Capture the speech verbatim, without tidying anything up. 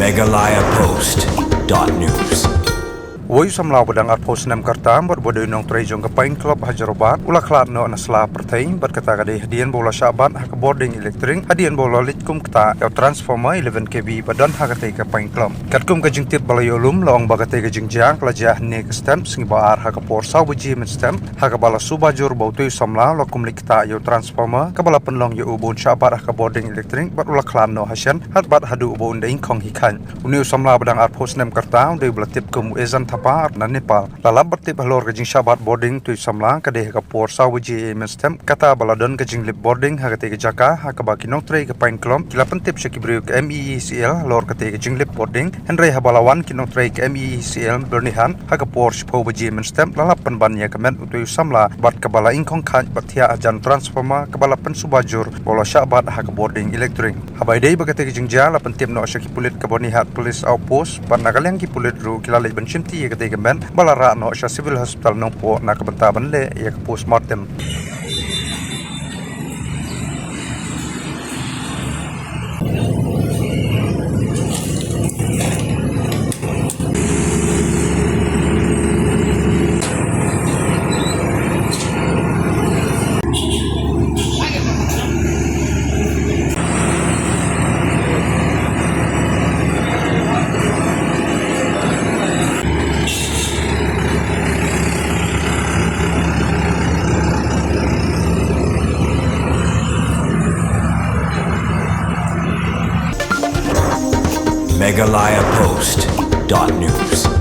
Meghalaya Post dot news. Wei u samla uba dang arphew snem ka rta bad uba dei u nongtrei jong ka Pine Club ha Jorabat u la khlad noh na sla pyrthei bad kata ka dei hadien ba u la shah bat ha ka bording electric hadien ba u la leit kum ktah ïa u transformer eleven K V ba don ha katei ka Pine Club. Katkum ka jingtip ba la ïoh lum, la ong ba katei ka jingjia ka la jia hynne ka step sngi ba ar ha ka por saw baje mynstep, ha kaba la suba jur ba utei u samla u la kum leit ktah ïa u transformer kaba la pynlong ïa u ba un shah bat ha ka bording electric bad u la khlad noh ha shen, hat bat haduh ba un da ingkhong hi khain. Une u samla ba dang arphew snem ka rta, u dei uba la tip kum u Ejan Thapa na Nepal. La lap bad tip halor ka jingshah bat bording utei u samla ka dei ha ka por saw baje mynstep, kata ba la don ka jinglip bording ha katei ka jaka, ha kaba ki nongtrei ka Pine Club ki la pyntip sha ki briew ka M E E C L halor katei ka jinglip bording. Hynrei haba la wan ki nongtrei ka M E E C L Byrnihat ha ka por shiphew baje mynstep, la lap pynban ïa ka met utei u samla bad kaba la ingkhong khain bad thiah hajan transformer kaba la pynsuba jur ba u la shah bat ha ka bording electric. Haba ïadei bad katei ka jingjia, la pyntip noh sha ki pulit ka Byrnihat Police Outpost bad na ka liang ki pulit ruh ki la leit ban shimti ïa katei ka met ba la rah noh sha Civil Hospital Nongpoh na ka bynta ban leh ïa ka postmortem. Meghalaya Post dot news.